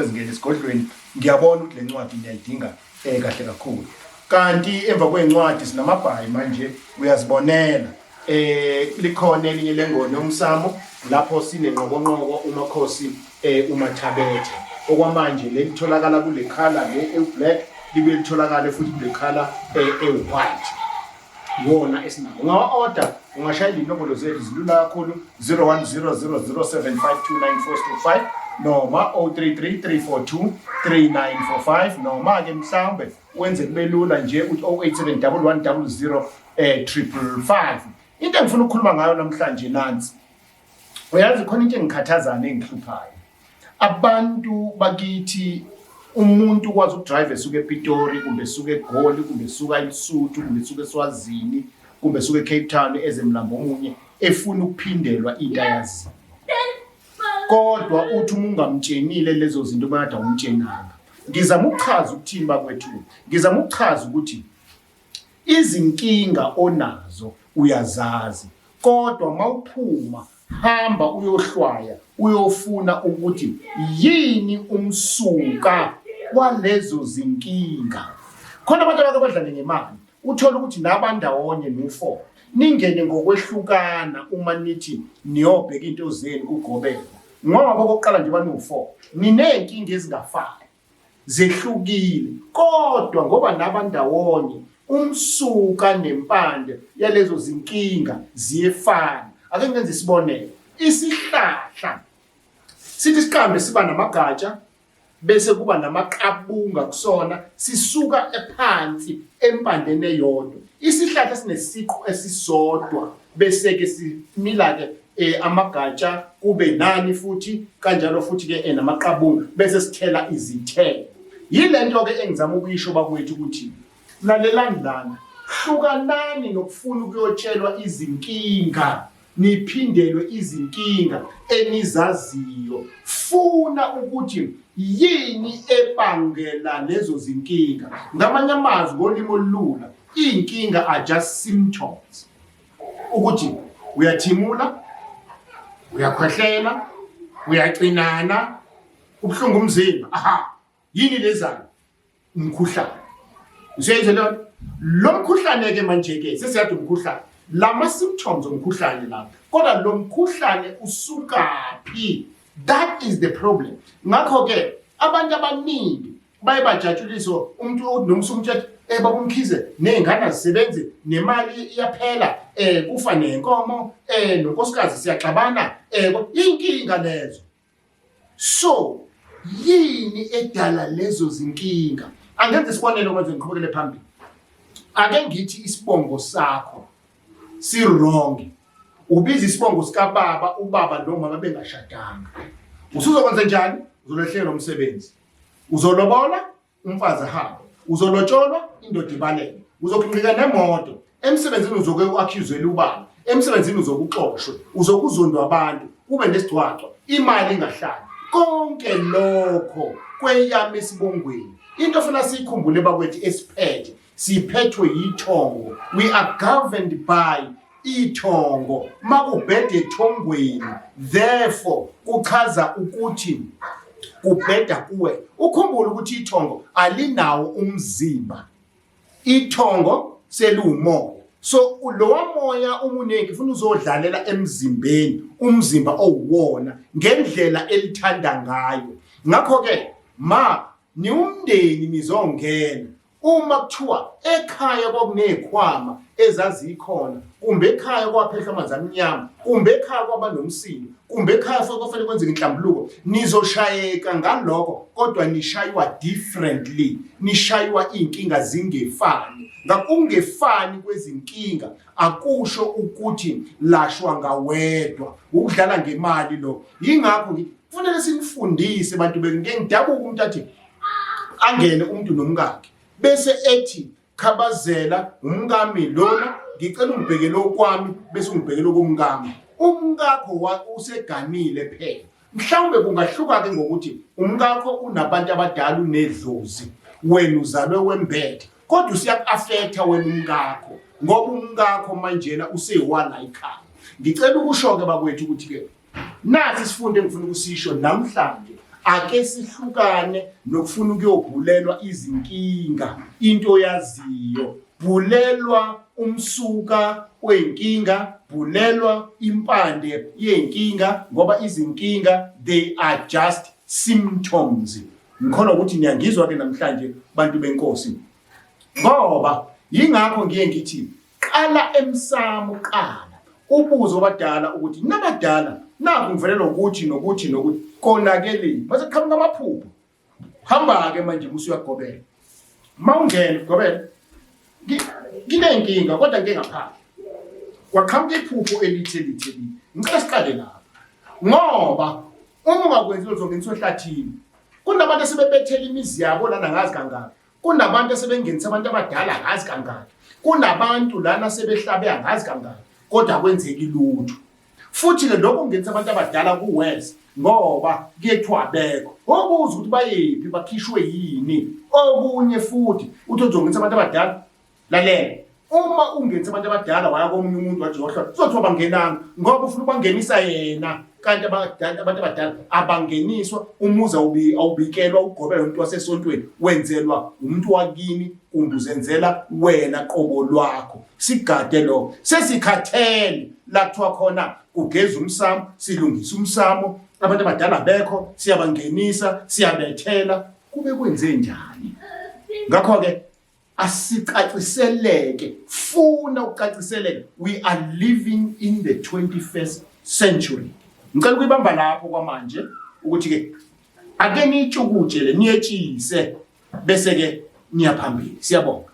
Ezingena esigodlweni, ngiyabona ukuthi le ncwadi niyayidinga kahle kakhulu. Kanti emva kwencwadi sinamabhayi manje, uyazibonela. Likhona elinye lengone umsamo lapho sinenqobonqobo umakhosi uMathabethe. Okwamanje lelitholakala kule colour le ewu-black, libuye litholakale futhi kule colour ewu-white. Iwona esinawo. Ungawa-order, ungashayela iy'nombolo zethu, zilula kakhulu, 010007529425 noma 0333423945, noma-ke mhlawumbe wenze kube lula nje uthi 087 1100 555. Into engifuna ukukhuluma ngayo namhlanje nansi. Uyazi khona into engikhathazayo, engihluphayo. Abantu bakithi, umuntu ukwazi ukudrive esuka ePitori, kumbe esuka eGoli, kumbe esuka eLesotho, kumbe esuka eSwazini, kumbe esuka eCape Town eze emlambo omunye, efuna ukuphindelwa into ayaziyo. Kodwa uthi uma ungamtshenile lezo zinto, bayade awumtshenanga. Ngizama ukuchaza ukuthini, bakwethu? Ngizama ukuchaza ukuthi izinkinga onazo uyazazi, kodwa mawuphuma hamba uyohlwaya, uyofuna ukuthi yini umsuka walezo zinkinga. Khona abantu abake badlale ngemali, uthola ukuthi nabandawonye no-four ningene ngokwehlukana uma nithi niyobheka into zenu kugobela, ngoba okokuqala nje bano-four niney'nkinga ezingafani, zehlukile, kodwa ngoba nabandawonye umsuka nempande yalezo zinkinga ziyefana. Ake ngenze isibonelo. Isihlahla sithi siqambe siba namagatsha, bese kuba namaqabunga kusona, sisuka ephansi empandeni eyodwa. Isihlahla sinesiqu esisodwa, bese ke simila ke amagatsha, kube nani futhi kanjalo futhi ke namaqabunga, bese sithela izithelo. Yilento ke engizama ukuyisho, bakwethu, ukuthi lalelani lana, hlukanani nokufuna ukuyotshelwa izinkinga, niphindelwe izinkinga enizaziyo. Funa ukuthi yini ebangela lezo zinkinga. Ngamanye amazwi, ngolimi olula, iy'nkinga are just symptoms, ukuthi uyathimula, uyakhwehlela, uyacinana, ubuhlungu umzimba. Aha, yini lezayo? Umkhuhlane. Usuyayizwa leyo? Lo mkhuhlane ke manje ke sesiyade umkhuhlane, lama symptoms omkhuhlane la, kodwa lo mkhuhlane usukaphi? That is the problem. Ngakho ke abantu abaningi baye bajatshuliswa umuntu noma usumtshela, baba uMkhize, nezingane azisebenzi, nemali iyaphela, kufa nenkomo, nonkosikazi siyaxabana, inkinga lezo. So yini edala lezo zinkinga? Angenze isibonelo manje, ngiqhubekele phambili. Ake ngithi isibongo sakho si wrong, ubiza isibongo sikababa, ubaba nomama bengashadanga. Usuzokwenza njani? Uzolahlekelwa umsebenzi, uzolobola umfazi ahambe, uzolotsholwa indoda ibaleke, uzokunqika nemoto emsebenzini, uzoke u-accusele ubaba emsebenzini, uzokuxoshwe, uzokuzondwa abantu, kube nesigcwagcwa, imali ingahlali. Konke lokho kweyama esibongweni. Into ofuna siyikhumbule, bakwethu, esiphethe siphethwe yithongo. We are governed by ithongo. Makubhede ethongweni, therefore kuchaza ukuthi kubheda kuwe. Ukhumbule ukuthi ithongo alinawo umzimba, ithongo seliwumoya. So lowa moya umuningi funa uzodlalela emzimbeni, umzimba owuwona ngendlela elithanda ngayo. Ngakho ke ma niwumndeni nizongena, uma kuthiwa ekhaya kwakuney'khwama ezazikhona, kumbe ekhaya kwaphehlwa amanzi amnyama, kumbe ekhaya kwaba nomsindo, kumbe ekhaya futhi kwafanele kwenzeke inhlambuluko, nizoshayeka ngalokho, kodwa nishaywa differently, nishaywa iy'nkinga zingefani. Ngakungefani kwezinkinga akusho ukuthi lashwa ngawedwa, ukudlala ngemali lo. Yingakho ngithi kufanele sinifundise bantu bethu. Ngike ngidabuka umuntu athi angene umuntu nomkakhe. Bese ethi Khabazela umkami lona ngicela ungibhekele okwami bese ungibhekele okomkami. Umkakho useganile phela. Mhlawumbe kungahluka-ke ngokuthi umkakho unabantu abadala unedlozi wena uzalwe wembethe kodwa usiyaku-afektha wena umkakho ngoba umkakho manjena usewala ikhaya. Ngicela ukusho-ke bakwethu ukuthi-ke Nathi isifundo engifuna ukusisho namhlanje ake sihlukane nokufuna ukuyobhulelwa izinkinga into oyaziyo bhulelwa umsuka wenkinga bhulelwa impande yenkinga ngoba izinkinga they are just symptoms ngikholwa ukuthi niyangizwa ke namhlanje bantu benkosi ngoba yingakho ngiye ngithi Qala emsamo qala ubuze obadala ukuthi nabadala naku ngivelelwa ukuthi nokuthi nokuthi konakeleni mase qhamuka amaphupho hamba-ke manje musu uyagobela uma ungena ugobela nginenkinga kodwa ngike ngaphandle kwaqhamuka iphupho elithe lithe lithe ngicela siqale lapha ngoba uma ungakwenzi uzongeniswa ehlathini kunabantu asebebethela imizi yabo lana ngazi kangaka Kunabantu asebengenisa abantu abadala angazi kangaki. Kunabantu lana sebehlabe angazi kangaki kodwa akwenzeki lutho. Futhi-ke lokho kungenisa abantu abadala kuwes ngoba kuye kuthiwa abekho. Wobuza ukuthi bayephi bakhishwe yini. Okunye futhi uthi uzongenisa abantu abadala lalela uma ungenisa abantu abadala waya komunye umuntu wathi yohlola kuzothiwa bangenanga ngoba ufuna ukubangenisa yena kanti abantu abadala abangeniswa umuzi awubikelwa ugobela umuntu wasesontweni wenzelwa umuntu wakini kumbe uzenzela wena qobo lwakho sigade lokho sesikhathele la kuthiwa khona kugeza umsamo silungisa umsamo abantu abadala bekho siyabangenisa siyabethela kube kwenze njani ngakho-ke asicaciseleke funa ukucaciseleka we are living in the 21st century ngicela ukuyibamba lapho kwamanje ukuthi ke ake niyitshukutshe le niyetshise bese ke niyaphambili siyabonga.